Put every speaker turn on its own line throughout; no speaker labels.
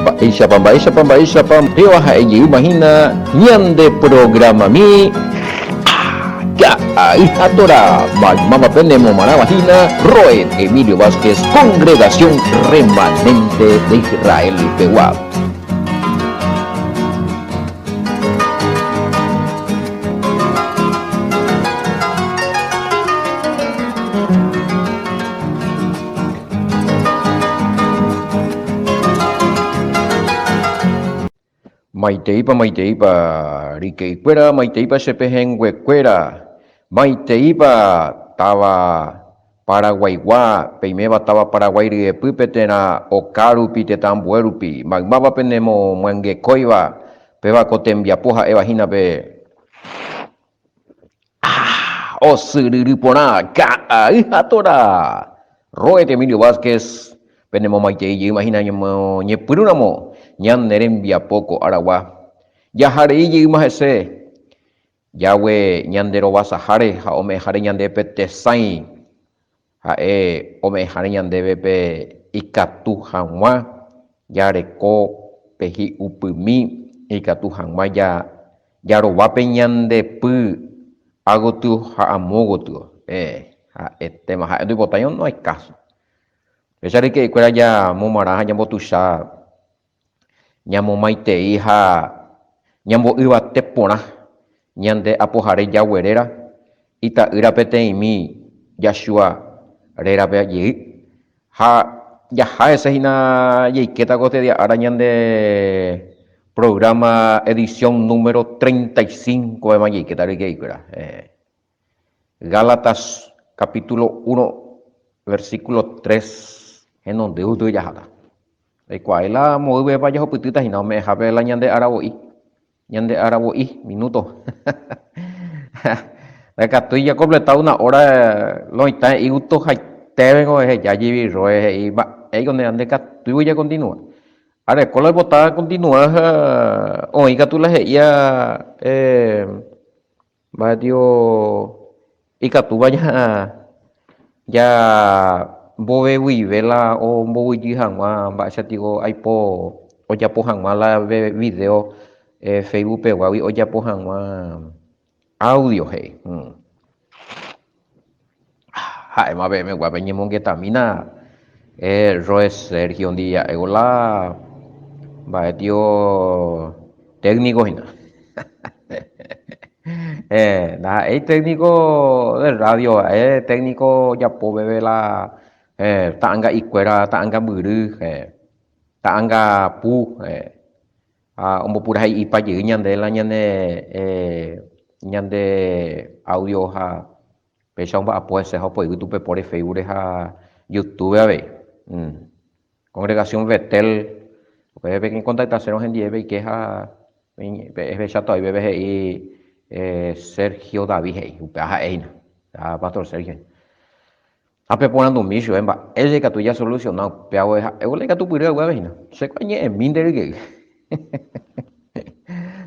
Mba'éichapa, mba'éichapa, mba'éichapa péva ha'e jeýma hína ñande programami Ka'ay ha Torá, maymáva penemomarãva hína Roed Emilio Vázquez, Congregación Remanente de Israel pegua. Maiteípa, maiteípa, ryke'ykuéra, maiteípa che pehẽnguekuéra, maiteípa táva Paraguaigua, peiméva táva Paraguái ryepýpe térã oka rupi tetã ambue rupi, maymáva penemomyangekóiva, péva ko tembiapo ha'éva hína pe Ah! Osyryry porã, ka'ay ha tora! Roet Emilio Vázquez, penemomaitei jeýma hína ñamoñepyrũramo ñane rembiapo ko aragua. Jaharei jeýma hese, Yahweh ñande rovasaháre ha ome'ẽháre ñandéve pe tesãi, ha'e ome'ẽháre ñandéve pe ikatu hag̃ua jareko pe hi'upymi, ikatu hag̃ua jarova pe ñande py ágotyo ha amo gotyo. Héẽ, ha'etéma, ha'e ndoipotái no hay káso. Péicha ryke'ykuéra jamomarã ha ñambotuicha ñamomaitei ha ñambo'yvate porã ñande Apohare Yahweh réra, Ita'ýra peteĩmi Yahshua rérape jey, ha jaha hese hína jaikéta ko este día ára ñande programa edición número 35 pema jaikéta ryke'ykuéra. Gálatas capítulo 1 versículo 3 henondy gotyo jaháta. Reikuaái la moyvépa jahupytýta hína ome'ẽhápe la ñande aravo'i. Ñande aravo'i, minuto. Ndaikatúi jakompleta una hora lo mitã he'i gustohaitévengo eheja jevi roe he'i mba'éiko nde ndaikatúigui jakontinua. Areko la oipota kontinua ha oĩ katu la he'íva Mba'e tio ikatúva ja mbovevuive la ombovyjy hag̃ua mba'éicha tio aipo ojapo hag̃ua la video Facebook peguágui ojapo hag̃ua audio he'i. Ha'éma peẽmegua peñemongetamína Roe Sergio ndi ha'éko la mba'e tio técnico hína. Ndaha'éi técnico de radio, ha'e técnico ojapo peve la ta'anga'ikuéra, ta'anga mbyry, ta'anga pu, ha ombopurahai'ipa jey ñande la ñane ñande audio ha Péicha omba'apo hese ha opoyvy tupepóre Facebook-re ha YouTube avei. Congregación Betel, upépe peñekontaktasérõ hendive peike ha pehecháta oĩ peve he'i Sergio David he'i, upéva ha'e hína, ha Pastor Sergio hína. Ha peporandumi chupe mba'éicha ikatu jasolusiona upéva ha'évo la ikatupyry haguéva hína. Chéko añe'ẽmi nde ryke'y.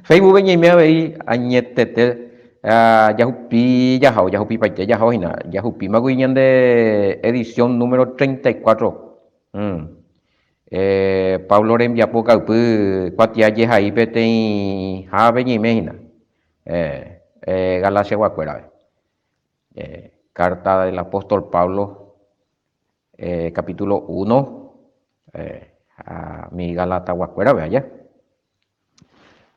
Facebook-pe ñaime avei añetete jahupi jahao, jahupipaite jahao hína, jahupímakuri ñande edición número 34. Pablo rembiapo kaypy kuatia jehai peteĩhápe ñaime hína, Galacia-guakuérape. Carta del apóstol Pablo, capítulo 1, ha mi Galataguakuérape aja.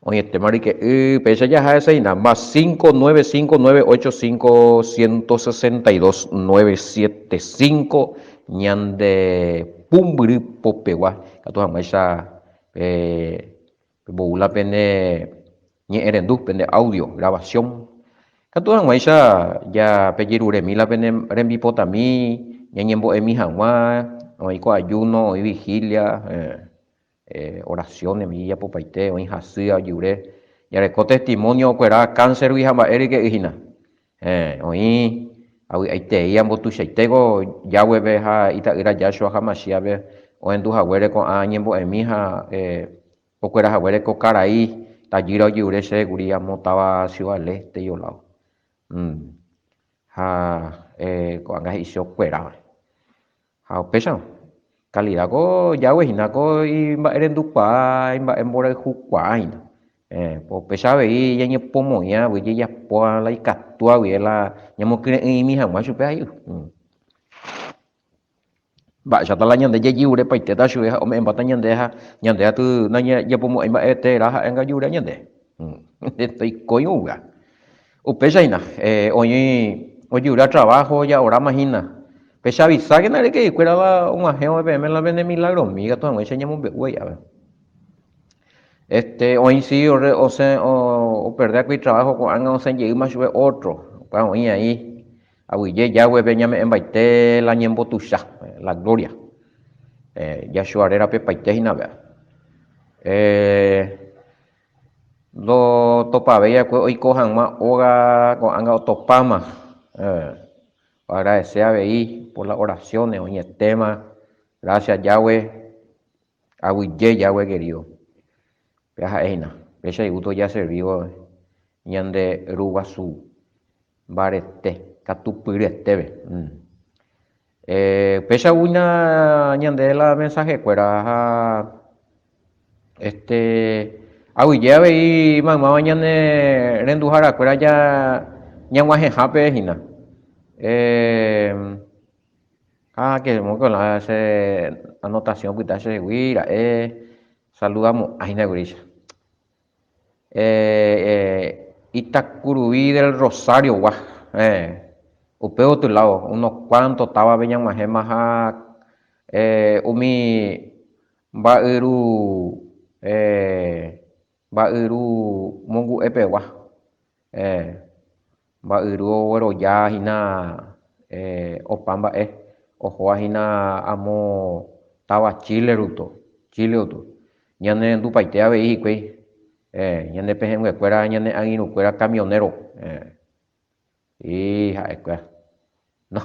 Oĩetéma ryke'y, péicha jaha hese hína, más 5 9 5 9 8 5 162 9 7 5 ñande pumbyry popegua, katu hag̃uáicha pe pemboúla pene ñe'ẽrendu, pende audio, grabación. Katu hag̃uáicha ja pejeruremi la pene rembipotami ñañembo'emi hag̃ua, oĩ ko ayuno, oĩ vigilia, oración emi ijapopaite, oĩ hasýva ojyure, jareko testimonio okuera cáncer-gui ha mba'e ryke'y hína. Oĩ avy'aitei ambotuichaitéko Yahweh-pe ha ita'ýra Yahshua HaMashiach-pe ohendu haguére ko'ã ñembo'emi ha okuera haguére ko karai tajýra ojyure chéve kuri amo táva Ciudad del Este ioláo. Ha ko'ág̃a he'ise okueráva. Ha upéicharõ. Calidad ko Yahweh hína ko imba'erendukuaa, imba'emborayhukuaa hína. Upéicha avei ñañepomoĩa avy jejapóva la ikatúva guive la ñamokyre'ỹ'imi hag̃ua chupe ja'u. Mba'éichata la ñande jajivurepaitéta chupe ha ome'ẽmbáta ñande ha ñande katu nañajapomo'ãi mba'evete réra ha'énga ojivure ñande. Ndoikói upéva. Upéicha hína, oĩ ojivura trabajo ja'oráma hína. Pechavisákena reke'ykuérava og̃uahẽvo peẽme la pene milagromi ikatu hag̃uáicha ñamombe'u vai ápe. Este, oĩ si osẽ operde va'ekue itrabajo ko'ág̃a osẽ jeýma chupe ótro. Upéva oĩ aí. Aguyje Yahweh-pe ñame'ẽmbaite la ñembotuicha, la gloria. Yahshua rérape paite hína péva. Ndotopavéi va'ekue oiko hag̃ua óga ko'ág̃a otopáma. Oagradece avei por las oraciones oñetéma. Gracias Yahweh. Aguyje Yahweh querido. Péva ha'e hína. Péicha igusto jaservívo ñande Ru Guasu mbarete, katupyryetépe. Upéicha oúna ñande la mensajekuéra ha este aguyje avei maymáva ñane renduharakuéra ñag̃uahẽhápe hína. Ha che la che anotación opyta chehegui ra'e saludamo'ã hína guirícha. Itakuruvi del Rosario-gua, upe otro lado, unos cuanto távape ñag̃uahẽma ha umi mba'yru mba'yru mongu'epegua, mba'yru ogueroja hína opa mba'e ohóva hína amo táva Chile ruto, Chile ruto. Ñanerendupaite avei hikuái ñane pehẽnguekuéra, ñane angirũkuéra camionero. Ii, ha'ekuéra. No,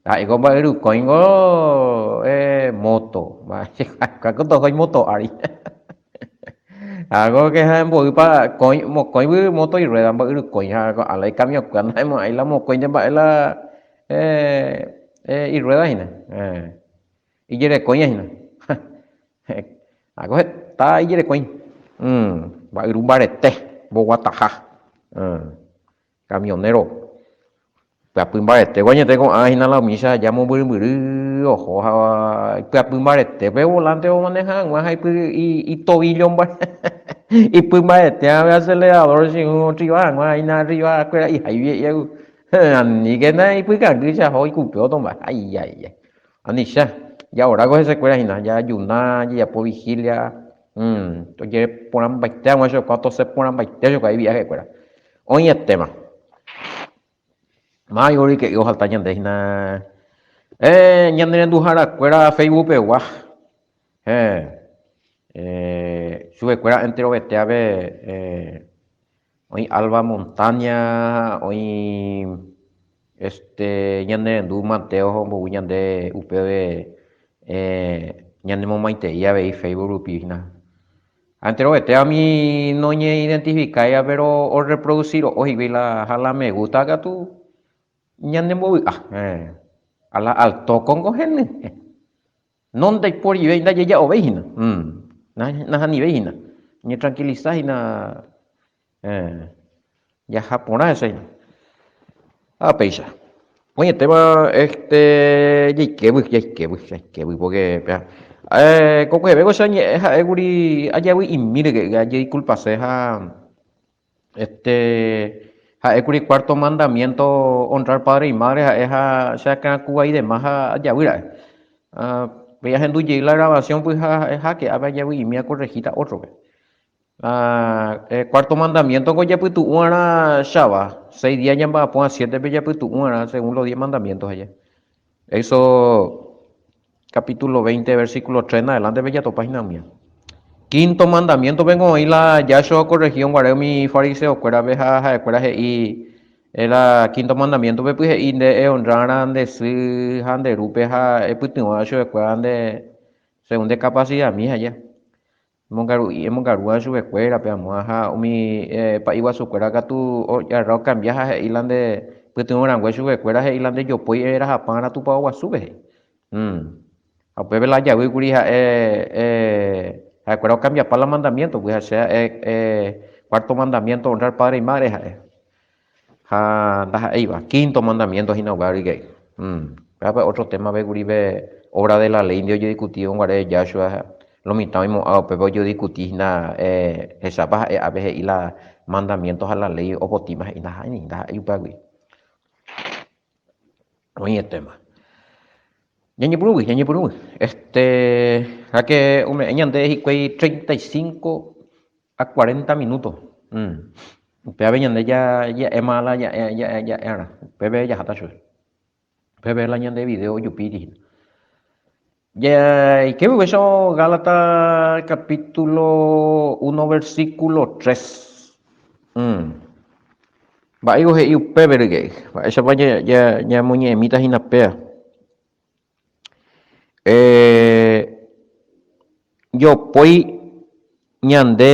ha'éko mba'yrukõingo móto. Ha'ekuéra ndohói móto ári. Algo que ha'e mboýpa kõi, mokõigui móto irruéda mba'yrukõi ha ko'ã la ikamiõkuéra ndaha'emo'ãi la mokõinte mba'e la irruéda hína. Ijerekõi hína. Ako heta ijerekõi. Mba'yru mbarete, mboguataha. Camionero. Pyapy mbarete ko añete ko'ã hína la umícha aja mombyrymbyry oho ha pyapy mbarete pe volante omaneha hag̃ua ha ipy itobillo ipy mbarete ave acelerador chi'ũ otriva hag̃ua hína arriba kuéra iháivi he'i aníkena ipykangy che aho ikupe otomba ai ai ai anicha jaoráko hesekuéra hína jaajuna jajapo vigilia ojere porãmbaite hag̃ua chokua tosẽ porãmbaite chokua iviahekuéra Oĩetéma. Máva oryke'y ohalta ñande hína. Eh, ñane renduharakuéra Facebook pegua. Eh, eh, chupekuéra enterovetéape eh, oĩ Alba Montaña, oĩ este ñane rendu Mateo ombovu ñande upéve eh, ñanemomaitei avei Facebook rupi hína. Ha enterovete umi noñeidentifikáiva péro orreprodusiro'o hikuái la ha la me gusta katu ñanembovy'a. Ha la al tókongo henyhẽ. No ndaiporivéi, ndajeja'ovéi hína. Nahanivéi hína. Ñetranquilisa hína. Jaha porã hese hína. Ha péicha. Oĩetéva este jaikégui, jaikégui, jaikégui, porque péa. Ko kuehevéko che añe'ẽ ha'ékuri ajavy'imi reke ajedisculpase ha este ha'ékuri cuarto mandamiento honrar padre y madre ha'e ha che akãraku dema ha ajavy ra'e. Upéi ahendu jey la grabación py ha ha'eha che ápe ajavy'imi akorregíta ótrope. Ah, cuarto mandamiento ko japytu'u'arã chava, seis días ñamba'apo ha siétepe japytu'u'arã según los diez mandamientos aja. Éxodo capítulo 20 versículo 3 en adelante pe jatopa hína umía. Quinto mandamiento pe oĩ la Yahshua okorregiõ guare umi fariseo kuérape ha ha'ekuéra he'i la quinto mandamiento pe py he'i nde ehonrarã nde sy ha nde rúpe ha epytyvõ chupekuéra nde según nde capacidad mi aja. Emongarúva chupekuéra pe amóa ha umi pa'i guasukuéra katu ojarra okambia ha he'i la nde pytyvõ rangue chupekuéra he'i la nde jopói erahapára tupao guasúpe he'i. Ha upépe la ajavy kuri ha'e ha'ekuéra okambiapa la mandamiento gui ha che ha'e cuarto mandamiento honrar padre y madre ha'e. Ha ndaha'éiva, quinto mandamiento hína upéva rykei. Upéva pe otro tema pe kuri pe obra de la ley ndi ojodiscutirõ guare Yahshua lo mitã oimo'ã upépe ojodiscuti hína hechápa ha'e ápe he'i la mandamiento ha la ley opotíma he'i ndaha'éi, ndaha'éi upévagui. Oĩetéma. Ñañepyrũgui, ñañepyrũgui. Este, ha que ome'ẽ ñande hikuái 35 a 40 minutos. Mm. Upévape ñande ja ja'éma la ja'e ja'e ja'earã. Upépe jaháta chupe. Upépe la ñande video ojupíri hína. Jaike upéicha Gálatas capítulo 1 versículo 3. Mm. Mba'éiko he'i upépe ryke'y? Mba'éichapa ñamoñe'ẽmíta hína péa? Eh, jopói ñande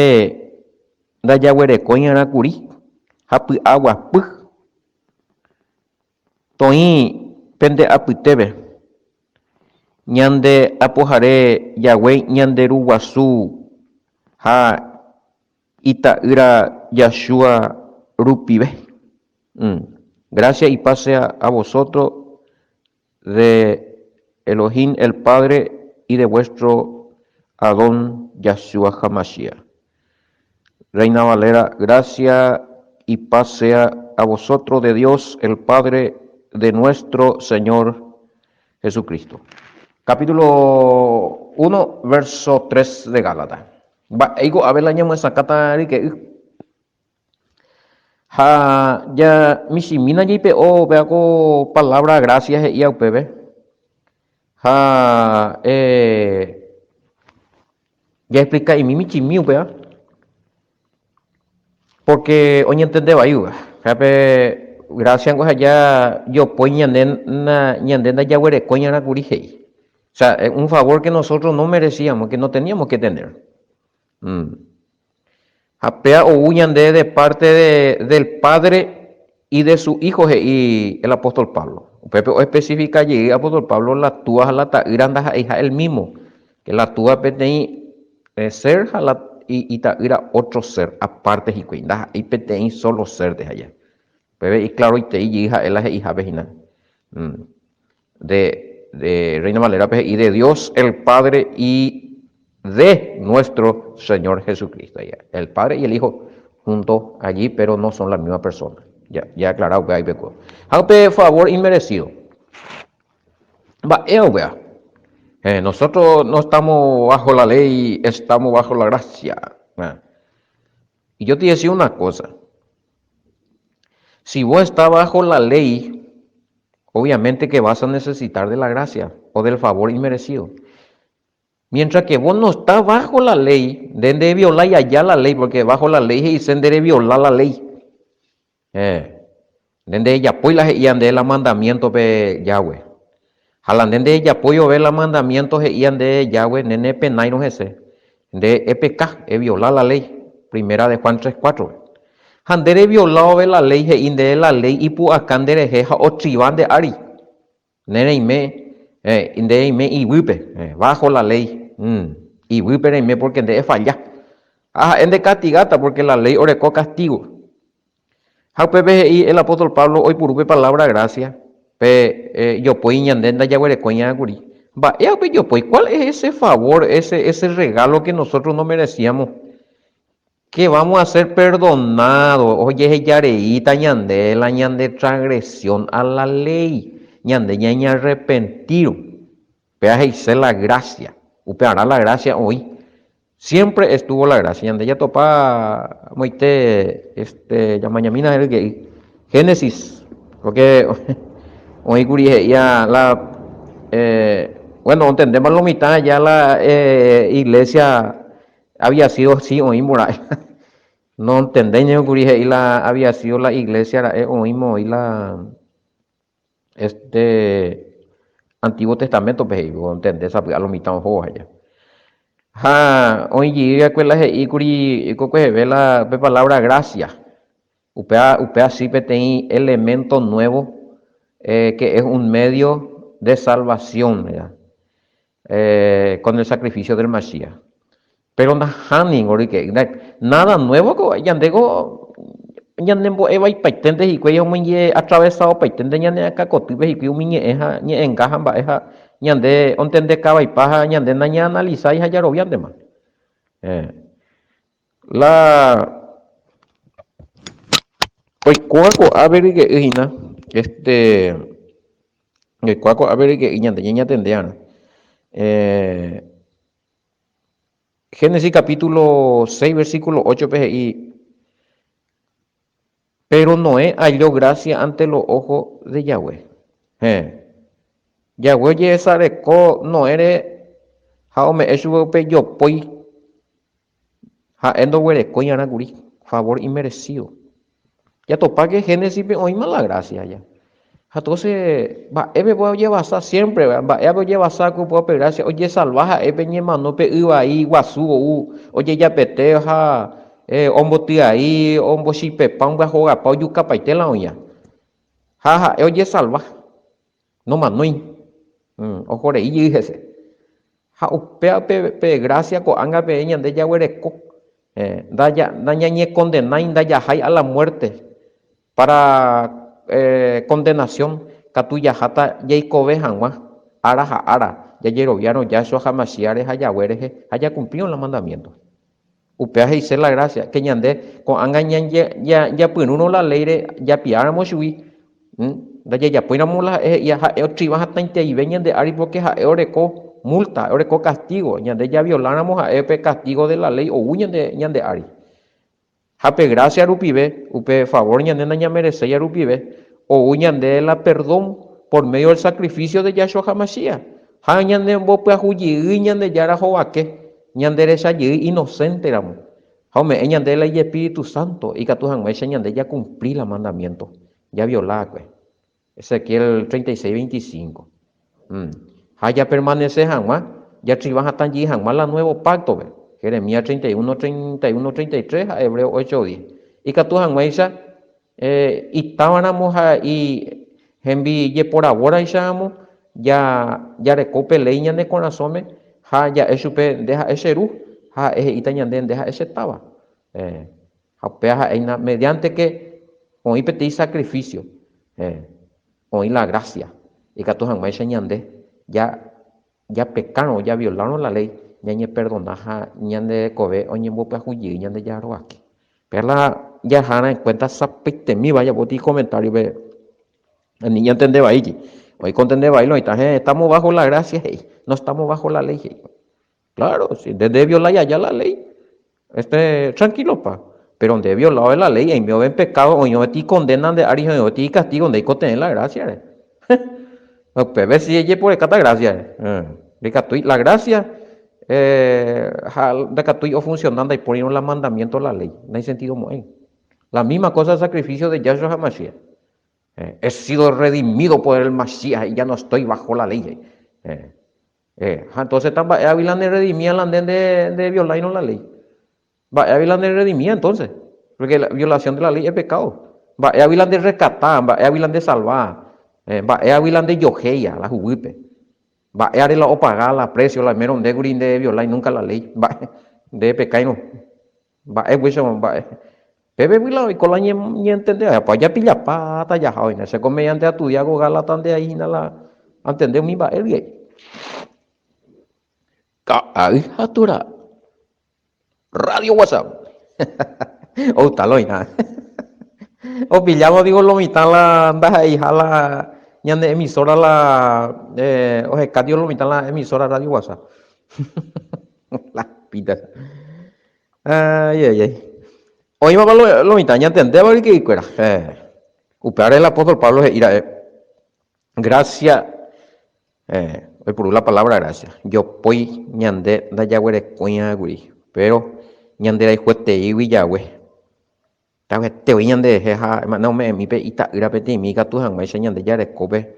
ndajaguerekói'arã kuri ha py'aguapy Toĩ pende apytépe, ñande Apohare Yahweh ñande Ru Guasu ha Ita'ýra Yahshua rupive. Gracia y paz sea a vosotros de Elohim el Padre y de vuestro Adón Yahshua HaMashiach. Reina Valera, gracia y paz sea a vosotros de Dios el Padre de nuestro Señor Jesucristo. Capítulo 1, verso 3 de Gálatas. Mba'éiko ápe la ñamyesakãta ryke'y. Ha ja michĩmína jaipe'o upéva ko palabra gracia he'íva upépe. Ha eh, Jaexplika'imi michĩmi upéva, pórke oñentende vai upéva. Ha pe grásia-ngo aja jopói ñande ñande ndajaguerekóiarã kuri he'i. O sea, es un favor que nosotros no merecíamos, que no teníamos que tener. Ha péa ou ñande de parte de, del Padre y de su Hijo he'i el apóstol Pablo. Upépe oespecifika jey apóstol Pablo la Túa ha la Ta'ýra ndaha'eiha el mismo, que la Túa peteĩ ser ha la Ita'ýra otro ser, aparte hikuái, ndaha'éi peteĩ solo ser de aja. Upépe iclaroitei jey ha'e la he'ihápe hína. De, de Reina Valera-pe he'i de Dios el Padre y de nuestro Señor Jesucristo. El Padre y el Hijo juntos allí, pero no son la misma persona. Ya, ya aclarado upéva ipekuévo. Ha upe favor inmerecido. Mba'e upéva? Eh, nosotros no estamos bajo la ley, estamos bajo la gracia. Eh. Y yo te voy a decir una cosa. Si vos estás bajo la ley, obviamente que vas a necesitar de la gracia o del favor inmerecido. Mientras que vos no estás bajo la ley, de violar allá la ley, porque bajo la ley dicen de violar la ley. Eh, nde ejapói la he'íva ndéve la mandamiento pe Yahweh. Ha la nde ndejapói vove la mandamiento he'íva ndéve Yahweh, nde nepenáirõ hese, nde epeka, eviola la ley, Primera de Juan 3, 4. Ha nde reviola vove la ley he'i ndéve la ley ipu'aka nderehe ha otriva nde ári. Nde reime, eh, nde reime iguýpe, eh, bajo la ley, mm, iguýpe reime porque nde efalla. Ha ha'e ndekastigáta porque la ley oreko castigo. Ha upépe he'i el apóstol Pablo oipuru pe palabra gracia, pe eh, jopói ñande ndajaguerekói'arã kuri. Mba'e upe jopói? ¿Cuál es ese favor, ese, ese regalo que nosotros no merecíamos? Que vamos a ser perdonados, ojehejareíta ñande la ñande transgresión a la ley, ñande ñañearrepentirõ. Upéva he'ise la gracia, upearã la gracia oĩ. Siempre estuvo la gracia. Ñande jatopa moite este jamañamína heryke'y. Génesis, porque oĩ kuri he'ía la eh, bueno, ontendéma lo mitã ya la eh, iglesia Había sido sí oĩmbo ra'e. Nontendéi ningo kuri he'i la había sido la iglesia ra'e oĩmo oĩ la este Antiguo Testamento-pe he'i, ontende sapy'a lo mitã ohóva aja. Ha oĩ jey va'ekue la he'i kuri kokueheve la pe palabra gracia. Upéva upéva sí peteĩ elemento nuevo eh, que es un medio de salvación. Con el sacrificio del Mashiach. Péro nahániri ryke'y, nada nuevo ko ñandéko ñanembo'e vaipaiténte hikuái omoñe'atravesaopaiténte ñane akãkotýpe hikuái umi ñe'ẽ ha ñe'ẽnga ha mba'e ha ñande ontendeka vaipa ha ñande nañaanalisái ha jaroviántema. La oikóva ko'ápe ryke'y hína, este, oikóva ko'ápe ryke'y ñande ñañatende va'erã. Génesis capítulo 6 versículo 8 pe he'i, Pero Noé halló gracia ante los ojos de Yahweh. Héẽ. Yahweh ojejesareko Noére ha ome'ẽ chupe upe jopói ha'e ndoguerekói arã kuri, favor inmerecido. Jatopáke Génesispe oĩma la gracia ja. Ha entonces mba'épepa ojevasa siempre, mba'épe ojevasa ko upe gracia ojesalva ha'e pe ñemano pe y vai guasu ou ojejapete ha ombotyai, ombochipepa, ombyahogapa, ojukapaite la oĩva. Ha ha'e ojesalva. Nomanói, oho rei jey hese. Ha upéva pe, pe grásia ko'ág̃a peẽ ñande jaguereko. Ndaja, nañañekondenái, ndajahái a la muerte para condenación, katu jaháta jaikove hag̃ua ára ha ára, jajeroviárõ Yahshua HaMashiach ha Yahweh rehe ha jakumplírõ la mandamiento. Upéva he'ise la grásia, ke ñande ko'ág̃a ñapyrũrõ la léire japiáramo chugui, ndajajapóiramo la ha'e he'íva, ha'e otriva hatãiteive ñande ári pórke ha'e oreko múlta, oreko kastígo, ñande javioláramo ha'e pe kastígo de la léi ou ñande ári. Ha pe grásia rupive, upe favór ñande nañamereséiva rupive, ou ñande la perdón por medio del sacrificio de Yahshua HaMashiach. Ha ñanembopyahu jey Ñandejára hovake, ñanderecha jey inocente ramo. Ha ome'ẽ ñande la Ijespíritu Santo ikatu hag̃uáicha ñande jakumpli la mandamiento javiola va'ekue. Ezequiel 36, 25. Ha japermanese hag̃ua, jatriva hatã jey hag̃ua la nuevo pacto-pe, Jeremías 31, 31, 33 ha Hebreo 8, 10. Ikatu hag̃uáicha itávaramo ha hembijeporavóraicha ja jareko pe léi ñane korasõme ha ja'e chupe nde ha'e che ru ha ha'e he'íta ñande nde ha'e che táva. Ha upéva ha'éina mediante que oĩ peteĩ sacrificio, oĩ la gracia, ikatu hag̃uáicha ñande ja japekárõ, javiolárõ la ley, ñañeperdona ha ñande rekove oñembopyahu jey Ñandejára rovake. Péva la jahárã en cuenta sapytemíva ajapóti comentario-pe ani ñantende vaígui. Oĩ kontende vai lo oĩta, héẽ, estamos bajo la gracia he'i, no estamos bajo la ley he'i. Claro, si nde ndeviolái aja la ley, este, tranquilopa. Pero nde violado la ley, eime en pecado, oĩ ovetĩ condena nde ári ha oĩ ovetĩ castigo, ndeikotevẽ la gracia-re. Upépe si ejeporekáta gracia-re. Ndaikatúi, la gracia ha ndaikatúi ofunciona ndaipórirõ la mandamiento la ley, naisentidomo'ãi. La misma cosa el sacrificio de Yahshua HaMashiach. He sido redimido por el Mashiach y ya no estoy bajo la ley. Ha entonces ta mba'e la ne redimía la nde nde violáirõ la ley. Mba'e la nde redimía entonces, porque la violación de la ley es pecado. Mba'e la nde rescata, mba'e la nde salva, mba'e la nde johéia la huguýpe. Mba'e la opaga la precio la oimérõ nde kuri nde violái nunca la ley. Mba'e nde pekáirõ. Mba'e upéicharõ mba'e. Pépe la oiko la ñentende va'ekue, japillapáta jaha oĩne. Che ko mediante astudia ko Gálatas nde aĩ hína la antende umi mba'e guive. Ka'ay ha tura. Radio WhatsApp. Outa la oĩha. Opillávo digo lo mitã la ndaha'eiha la ñane emisora la oheka digo lo mitã la emisora Radio WhatsApp. La pita. Ay, ay, ay. Oĩmapa lo, lo mitã ñantendéva ryke'ykuéra. Eh. Upévare el apóstol Pablo he'i ra'e, gracia, eh, oipuru la palabra gracia, jopói ñande ndajaguerekóiva kuri, pero ñanderayhueteígui jague. Taguete voi ñanderehe ha ome'ẽmi pe ita'ýra peteĩmi ikatu hag̃uáicha ñande jarekópe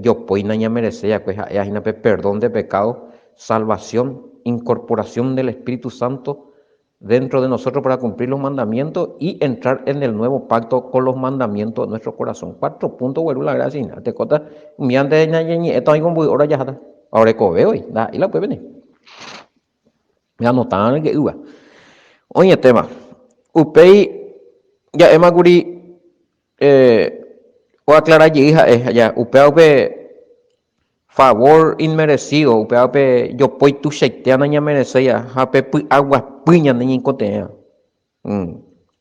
jopói nañamereséi va'ekue ha'éva hína pe perdón de pecado, salvación, incorporación del Espíritu Santo dentro de nosotros para cumplir los mandamientos y entrar en el nuevo pacto con los mandamientos de nuestro corazón. Cuatro puntos gueru la gracia hína. Tekóta umi ande ñañe'ẽta oĩ ko mboy hora jaháta. Orekove voi, ndaha'éi la upépe ni. Ñanotã ryke'ýva. Oĩetéma. Upéi ja'éma kuri oaclara jey ha'e, ja upéva upe favor inmerecido, upéva upe jopói tuichaitéva nañamereséiva ha pe py'aguapy ñande ñaikotevẽva.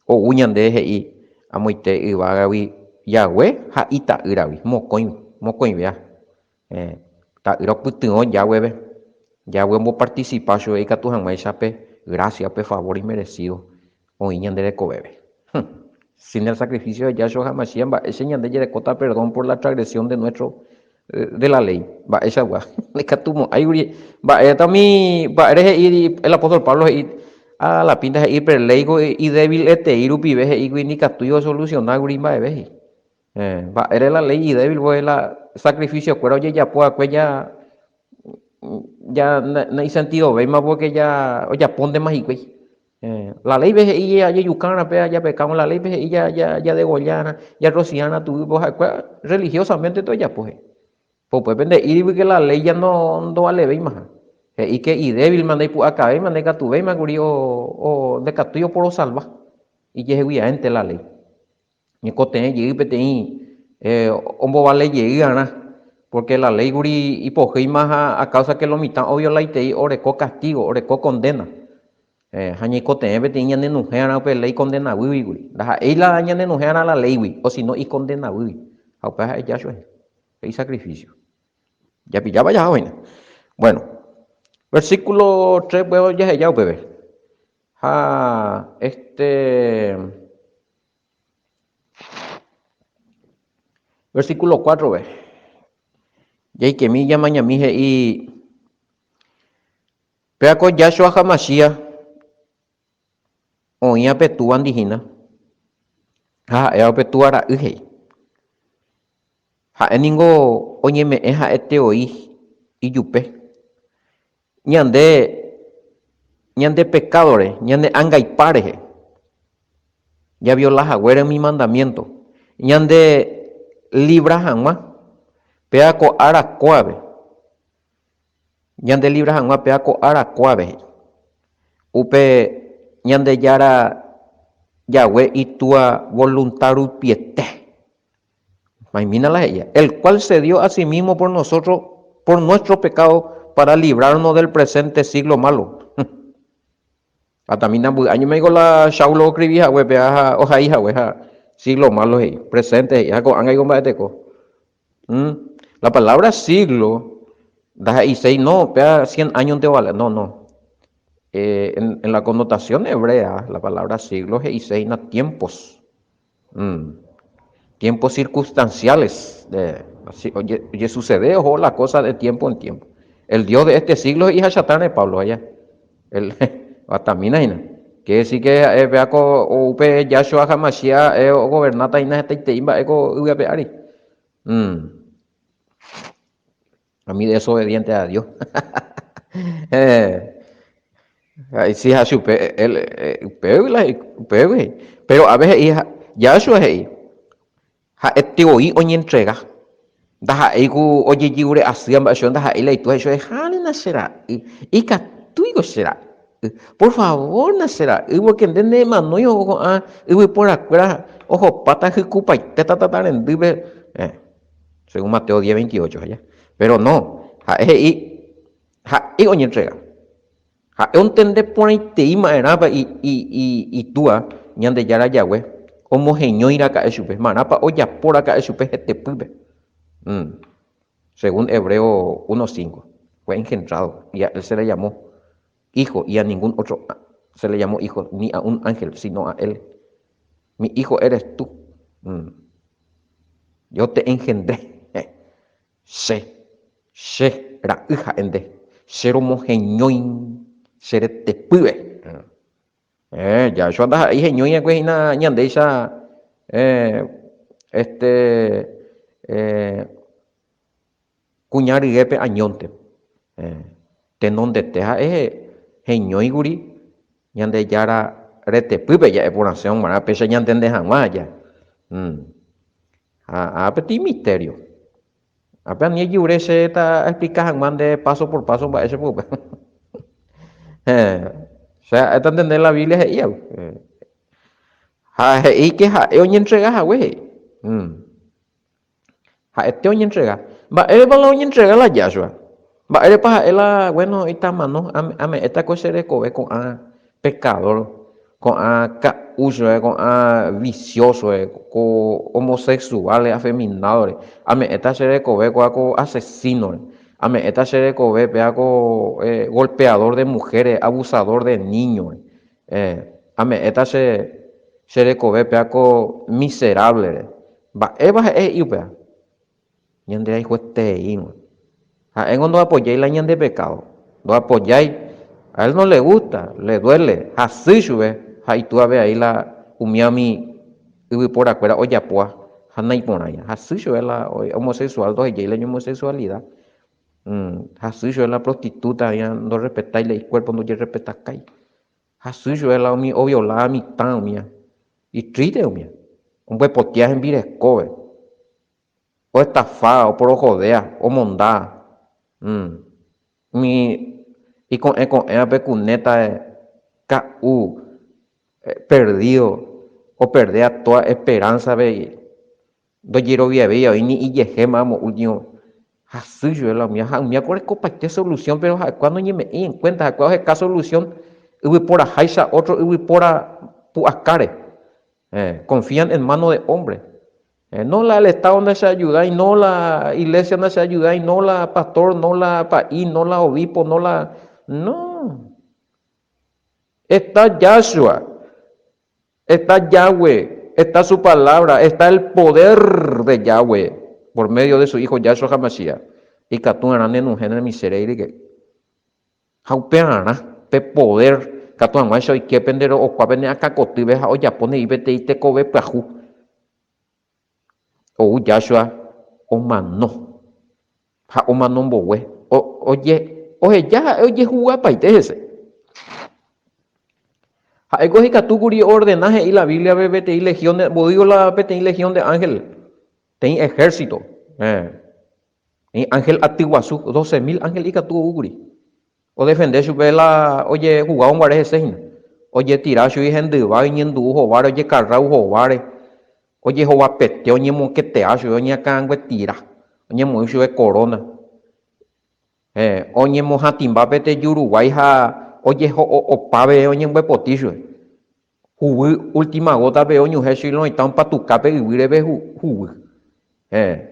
Ou ñande he'i amoite yvágagui Yahweh ha ita'ýragui, mokõi, mokõivéva. Ta'ýra opytyvõ Yahweh-pe. Yahweh ombopartisipa chupe ikatu hag̃uáicha pe grásia, pe favor inmerecido oĩ ñande rekovépe. Sin el sacrificio de Yahshua HaMashiach mba'éicha ñande jarekóta perdón por la transgresión de nuestro de la ley? Mba'eichagua? Ndaikatumo'ãigui mba'éta umi mba'ére he'i el apóstol Pablo he'i a la pinta he'i pe léiko idébil-etei rupive he'ígui ndikatúi osolusionágui mba'eve he'i. Mba'ére la léi idébil voi la sacrificio-kuéra ojejapo va'ekue ja ja naisentidovéima porque ja ojapóntema hikuái. La léipe he'i jajejukárã pe japekávo, la léipe he'i jadegollárã, jarrosiárã tuguýpe, ha'ekuéra religiosamente ojapo he'i. Ko upépe nde'íri pórke la léi ja ndovalevéimaha. He'i ke idévilma, ndaipu'akavéima, ndaikatuvéima kuri ndekatúi oporosalva ijeheguiaénte la léi. Ñekotevẽ jey peteĩ ombovale jey arã, pórke la léi kuri ipohýima ha a káusa ke lo mitã oviolaitei oreko kastígo, oreko kondéna. Ha ñaikotevẽ peteĩ ñanenuhẽ arã upe léi kondenaguýgui kuri. Ndaha'éi la ñanenuhẽ arã la léigui, osino ikondenaguýgui. Ha upéva ha'e Yahshua hína, pe isakrifísio. Japillápa jahávo hína. Bueno, versículo 3 jaheja upépe. Ha este. Versículo 4-pe, jaikemi ñamañami he'i, Péva ko Yahshua HaMashiach oĩva pe Túvandi hína, ha ha'éva upe Túva Ra'y he'i. Ha'e ningo oñeme'ẽ ha'ete voi ijupe. Ñande, ñande pekádore, ñane angaipa rehe, javiola haguére umi mandamiénto, ñande livra hag̃ua péva ko ára kóvape, ñande livra hag̃ua péva ko ára kóvape he'i. Upe Ñandejára Yahweh Itúa volunta rupiete. Maimína la he'íva, El cual se dio a sí mismo por nosotros, por nuestro pecado, para librarnos del presente siglo malo. Ha tamina mbyy áñoma niko la Saulo oescribi hague péva ha ohai hague ha siglo malo he'i, presente he'i, ha ko'ág̃a niko mba'eteko. La palabra siglo ndahe'iséi no, péva cien áñonte ovale, no, no. En la connotación hebrea, la palabra siglo he'ise hína tiempos. Tiempos circunstanciales, ojesucede oho la cosa de tiempo en tiempo. El Dios de este siglo he'i hachatãre Pablo allá. El atamina hína. Quiere decir que ha'e péva ko upe Yahshua HaMashiach ha'e ogobernáta hína hetaitei mba'e ko yvy ape ári. A mi desobediente a Dios. Eh, si ha chupe, él, eh, upégui la upégui. Pero a veces he'i, Yahshua he'i, ha'ete voi oñentrega. Ndaha'éi ku ojejyure asýva mba'e chupe, ndaha'éi la itúa he'i chupe, Ehána che ra'y, ikatúiko che ra'y. Por favor-na che ra'y, porque nde nemanói ko'ã yvyporakuéra ohopáta hykupaitéta tata rendýpe. Eh. Según Mateo 10, 28, aja. Pero no, ha'e he'i, ha'e oñentrega. Ha'e ontende porãitei ma'erãpa itúa Ñandejára Yahweh omoheñói raka'e chupe, ma'erãpa ojapo raka'e chupe hetepýpe. Mm. Según Hebreo 1.5, fue engendrado y a él se le llamó hijo y a ningún otro se le llamó hijo, ni a un ángel, sino a él. Mi hijo eres tú. Mm. Yo te engendré. Che, che ra'y ha'e nde. Che romoheñói che retepýpe. Eh, Yahshua ndaha'éi heñói va'ekue hína ñandéicha eh, este eh, kuña ryépe añónte. Tenondete ha'e heñóikuri Ñandejára retepýpe ja'e porãse g̃uarã péicha ñantende hag̃ua aja. Ha peteĩ misterio. Ápe ani ejure che ta aexplika hag̃ua nde paso por paso mba'e che pype. Héẽ, che ha'éta ntende la Biblia he'íva. Ha he'i ke ha'e oñentrega hague he'i. Ha'ete oñentrega. Mba'érepa la oñentrega la Yahshua? Mba'érepa ha'e la, bueno, itamano, ame'ẽta ko che rekove ko'ã pecador, ko'ã ka'úchore, ko'ã viciósore, ko homosexuales, afeminadore, ame'ẽta che rekove kóa ko asesínore, ame'ẽta che rekove péa ko golpeador de mujeres, abusador de niñore, ame'ẽta che che rekove péa ko miserable-re. Mba'épa ha'e he'i upéva? Ñanderayhuetereírõ. Ha'éngo ndoapojái la ñande pekádo. Ndoapojái. A él no le gusta, le duele, hasy chupe ha itúape ai la umíva umi yvyporakuéra ojapóva ha naiporãiva. Hasy chupe la homosexual ndohejái la iñhomosexualida. Hasy chupe la prostituta ndorrespetái la ikuérpo ndojerrespetakái. Hasy chupe la umi ovioláva mitã umíva. Itriste umíva. Ombyepotia hembirekópe. Oestafa, oporohodea, omonda. Umi iko'ẽ ko'ẽva pe kunéta ka'u perdido, operdea toda esperanza-pe. Ndojeroviavéi avei ni ijehéma amo último hasy chupe la umíva ha umíva orekopaite solución pero ha'ekuéra noñeme'ẽi en cuenta, ha'ekuéra oheka solución yvyporaháicha otro yvypóra pu'akáre. Confían en mano de hombre. No la el Estado ndacheayudái, no la iglesia ndacheayudái, no la pastor, no la pa'i, no la obispo, no la... No. Está Yahshua. Está Yahweh, está su palabra, está el poder de Yahweh por medio de su hijo Yahshua HaMashiach. Ikatu arã nenuhẽ ne miseria rike. Ha upearã pe poder katu hag̃uáicha oike pende ro'okua pene akãkotýpe ha ojapo ne'i peteĩ tekove pyahu. Ou Yahshua omano ha omano mbogue oheja ha'e ojehugapaite hese. Ha'éko ikatúkuri oordena he'i la Biblia-pe peteĩ legión de, mboýiko la peteĩ legión de ángel, peteĩ ejército, peteĩ ángel aty guasu, 12.000 ángel ikatu oúkuri. Odefende chupe la ojehugávo guare hese hína. Ojetira chugui hendyva, oñendu'u hováre, ojekarráu hováre, ojehovapete, oñemoketea chupe, oñeakãnguetira, oñemoĩ chupe koróna. Héẽ, oñemohatĩmba pe teju ruguái ha ojeho'opa peve oñembyepoti chupe. Huguy última gota peve oñuhẽ chugui loĩta ompatuka pe yvýre pe huguy. Héẽ,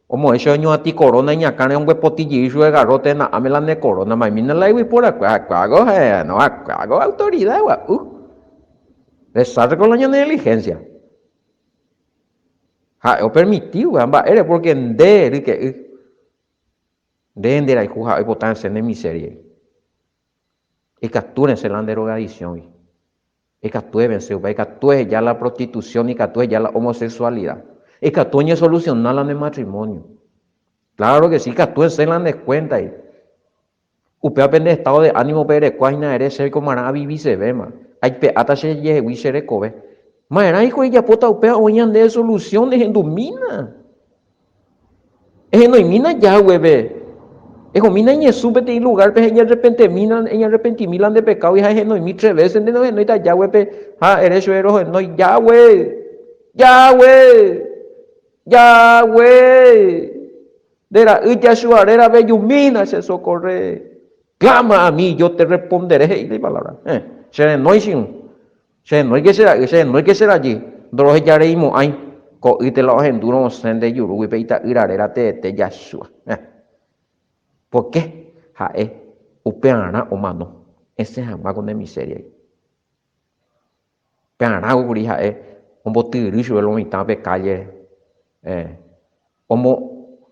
omoĩ chupe oñuatĩ koróna iñakãre ombyepoti jey chupe garróte na'áme la ne koróna. Ma'emína la yvyporakuéra, ha'ekuéra héẽ, no ha'ekuéra ko autorida gua'u. Desastre con la ñane diligencia. Ha'e opermiti upéva, mba'ére? Porque nde ryke'y. Nde nderayhu ha oipota resẽ ne misériagui. Ikatu resẽ la nde drogadiccióngui. Ikatu evense upéva, ikatu eheja la prostitución, ikatu eheja la homosexualidad. Ikatu oñesoluciona la ne matrimonio. Claro que sí, ikatu esẽ la nde cuéntagui. Upéva pende estado de ánimo pe erekua hína ere che komarã avivisevéma, aipe'áta che jehegui che rekove. Ma'erã piko ejapóta upéva oĩ ñandéve solución ehendumína. Ehenoimína Yahweh-pe. Ehomína eñesũ peteĩ lugárpe ha eñarrepentemína, eñarrepentimi la nde pekádogui ha ehenoimi tre vése nde rohenóita Yahweh-pe ha ere chupe rohenói, Yahweh! Yahweh! Yahweh! Nde ra'y Yahshua rérape ejumína che socorre. Clama a mí, yo te responderé, he'i la ipalabra. Eh, che renói che irũ. Che renóike che ra'y, che renóike che rajy, ndorohejareimo'ãi, ko'ýte la ohendúrõ osẽ nde jurúgui pe ita'ýra réra teete Yahshua. Eh. Pórke ha'e upearã omano, esẽ hag̃ua ko ne misériagui. Pearãko kuri ha'e ombotyryry chupe lo mitã pe kállere. Eh, omo,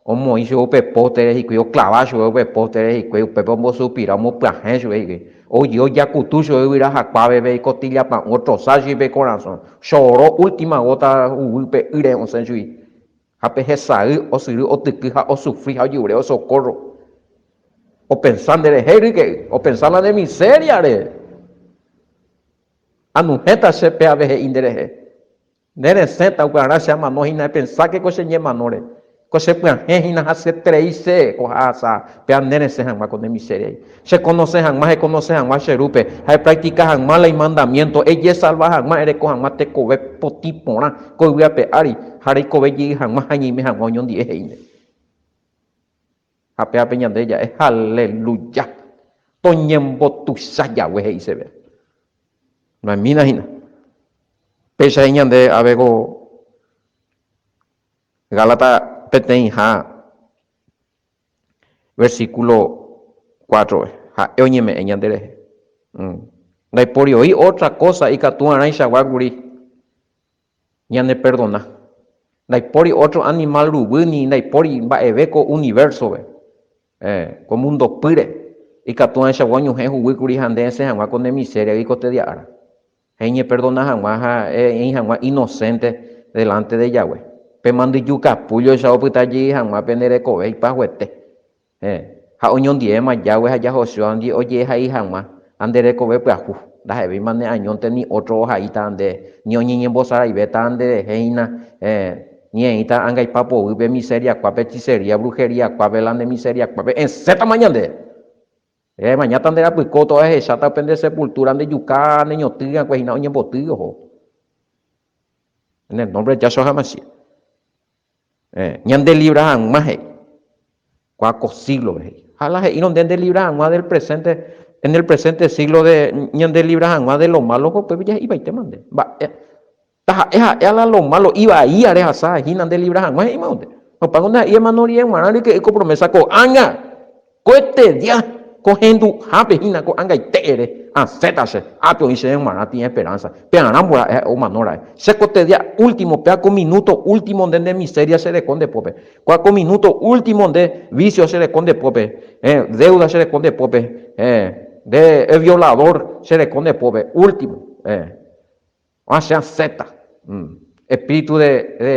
omoĩ chupe upe póstere hikuái, oklava chupe upe póstere hikuái, upépe ombosuspira, omopyahẽ chupe hikuái. Ojy ojakutu chupe yvyra hakuápe pe ikostilla pa'ũ, otrosa chugui pe ikorasõ. Choro última góta huguy pe ýre osẽ chugui. Ha pe hesay osyry otyky ha osufri ha ojyvre osokórro. Opensa nderehe ryke'y, opensa la ne misériare. Anuhẽta che pe ave he'i nderehe. Nde resẽta upearã che amano hína epensáke ko che ñemanóre. Ko che pyahẽ hína hasyeterei che ko ha'asa péa nde resẽ hag̃ua ko ne misériagui. Che konose hag̃ua, hekonose hag̃ua che Rúpe, ha epractika hag̃ua la imandamiento, ejesalva hag̃ua, ereko hag̃ua tekove potĩ porã ko yvy ape ári, ha reikove jey hag̃ua ha ñaime hag̃ua oñondive he'i nde. Ha pévape ñande ja'e, Aleluya! Toñembotuicha Yahweh he'i chéve. Noemína hína. Péicha he'i ñande ave ko Gálata peteĩha versículo 4, ha'e oñeme'ẽ ñanderehe. Ndaipóri oĩ ótra kósa ikatu arãichagua kuri ñaneperdona. Ndaipóri ótro animál ruguy ni ndaipóri mba'eve ko univérsope, ko mundopýre, ikatu arãichagua oñohẽ huguy kuri ha nde esẽ hag̃ua ko ne misériagui ko tedia ára. Ha eñeperdona hag̃ua ha eĩ hag̃ua inocente delante de Yahweh. Pe mandyju capulloicha opyta jey hag̃ua pende rekove ipahuete. Héẽ, ha oñondivéma Yahweh ha Yahoshua-ndi ojehai hag̃ua ha nde rekove pyahu, ndaha'evéima ne añónte ni ótro ohaíta nde, ni oñeñembosaraivéta nderehe hína, héẽ, ni eĩta angaipa poguýpe, miseria-kuápe, hechicería, brujería-kuápe, la nde miseria-kuápe, esẽtama ñande! Remañáta nde rapyko to'a ehecháta upe nde sepultura nde juka ne ñotỹ va'ekue hína oñemboty oho. En el nombre de Yahshua HaMashiach. Eh, ñande libra hag̃ua he'i. Kua ko siglo he'i. Ha la he'írõ nde nde libra hag̃ua del presente, en el presente siglo de ñande libra hag̃ua de lo malo, upépe ja he'ipaitéma nde. Mba'e Taha'e ha'e a la lo malo ivaía rehasa hína nde libra hag̃ua he'íma nde. Opáko nde ha'i hermano rie g̃uarã ryke'y ko promesa ko'ág̃a, koetedia, ko henduhápe hína ko'ág̃aite ere, asẽta che, ápe oĩ chéve g̃uarã tĩ esperanza, pearã mbora'e ha'e omano ra'e. Che kotedia último, péa ko minuto último nde nde miseria che reko nde pópe, kóa ko minuto último nde vicio che reko nde pópe, eh, deuda che reko nde pópe, eh, nde violador che reko nde pópe, último, eh. Asẽ asẽta. Espíritu de, de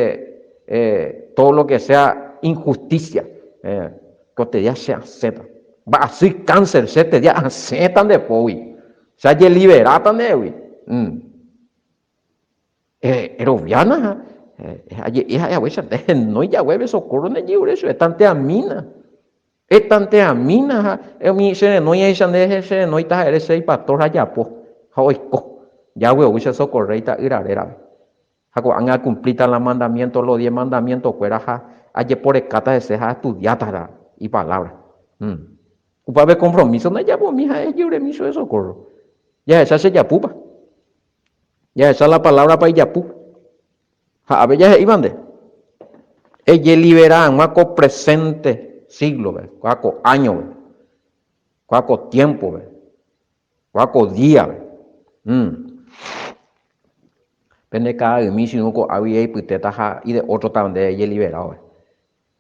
eh, todo lo que sea injusticia. Eh, kotedia che asẽta. Mba'asy cáncer che tedia asẽta nde pógui. Che ajeliberáta ndehegui. Mm. Eh, eroviána ha eh, aje'e ha'e haguéicha nde henói jaguépe socorro nde jey'ure chupe tanteamína. Etanteamína ha umi che renói ahecha nde che renóita ha ere che ipastor ha japo ha oiko. Yahweh ou che socorre ita'ýra rérape. Ha ko'ág̃a acumplíta la mandamiento, los diez mandamiento kuéra ha ajeporekáta hese ha aestudiáta la ipalabra. Hmm. Upéva pe compromiso ndajapomi ha ejeruremi chupe socorro. Jahecha che japúpa. Jahecha la palabra-pa ijapu. Ha ápe jahe'íva nde, ejelibera hag̃ua ko presente siglo-pe, kóa ko áñope, kóa ko tiempo-pe, kóa ko día-pe. Mm. Pende ka'aymi sino ko'águi eipytéta ha ide ótrota nde ejeliberáva.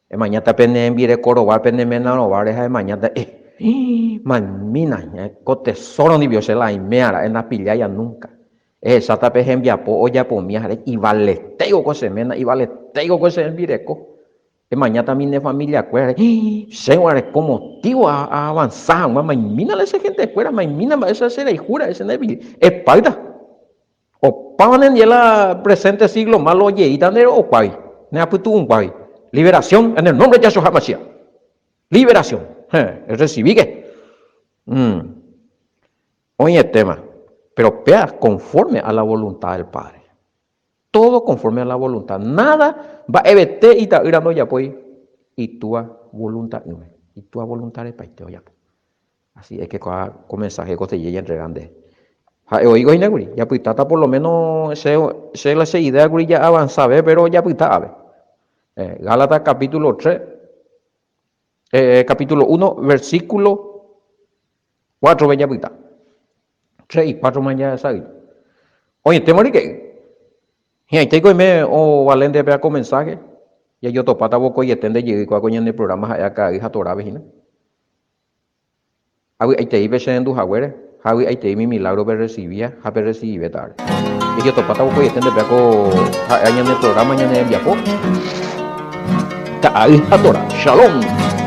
Emañáta pene hembireko rova, pene ména rováre ha emañáta, eh, mamína, ko tesoro ndivio che la aiméa ra'e ndapilláia nunca. Ehecháta pe hembiapo ojapomía ha'e, ivaletéiko ko che ména, ivaletéiko ko che hembireko. Emañátami ne familia-kuérare, chéngo areko motivo aavansa hag̃ua, maimína la che gente-kuéra, maimína mba'éicha che rayhu ra'e che ndepillái. Epáyta. Opáva nendie la presente siglo malo ojeíta nde ro'okuágui, ne apytu'ũkuágui. Liberación en el nombre de Yahshua HaMashiach. Liberación. Héẽ, errecibíke. Mm. Oĩetéma. Pero péa conforme a la voluntad del Padre. Todo conforme a la voluntad. Nada mba'evete ita'ýra ndojapói itúa volunta'ỹme. Itúa voluntad repaite ojapo. Así es que ko'ã ko mensaje ko teje ñantrega nde. Ha'e oĩko hína kuri, japytáta por lo menos che, che la che idea kuri ja'avanzave, pero japyta ave. Eh, Gálatas capítulo 3, eh, capítulo 1, versículo 4 pe japyta. 3 y 4 ma jahesa'ỹi. Oĩetéma rike'y. Hi'ãitéiko oime ovale nde péva ko mensaje, jajotopáta vokoiete nde jey kóa ko ñane programa ha'e aka'y ha torápe hína. Avy'aitei pe che rendu haguére, ha avy'aitei mi milagro perrecibía ha perrecibivéta ára. Ejotopáta vokoiete nde péva ko ha'éva ñane programa, ñane rembiapo. Ka'ay ha Torá. Shalom!